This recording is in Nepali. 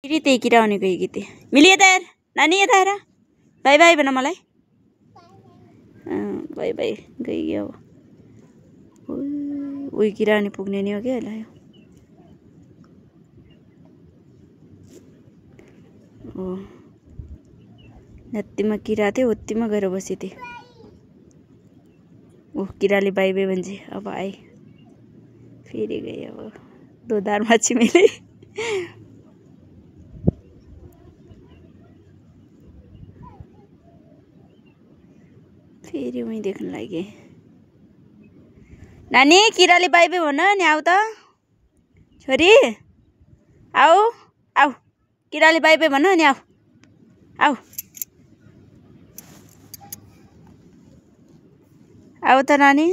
फेरि त्यही किरा आउने गयो कि त्यही मिली यता हेर नानी यता हेर बाई बाई भन मलाई बाई बाई गयो अब उही किरा आउने पुग्ने नि हो कि होला यो जतिमा किरा थियो उतिमा गएर बसेथे किराले बाई बाई भन्छ अब आए फेरि गए अब दोधारमा छिमेले फेरि उही देख्न लागे नानी किराले बाई बाई भन नि आऊ त छोरी आऊ आऊ किराले बाई बाई भन नि आऊ आऊ आऊ त नानी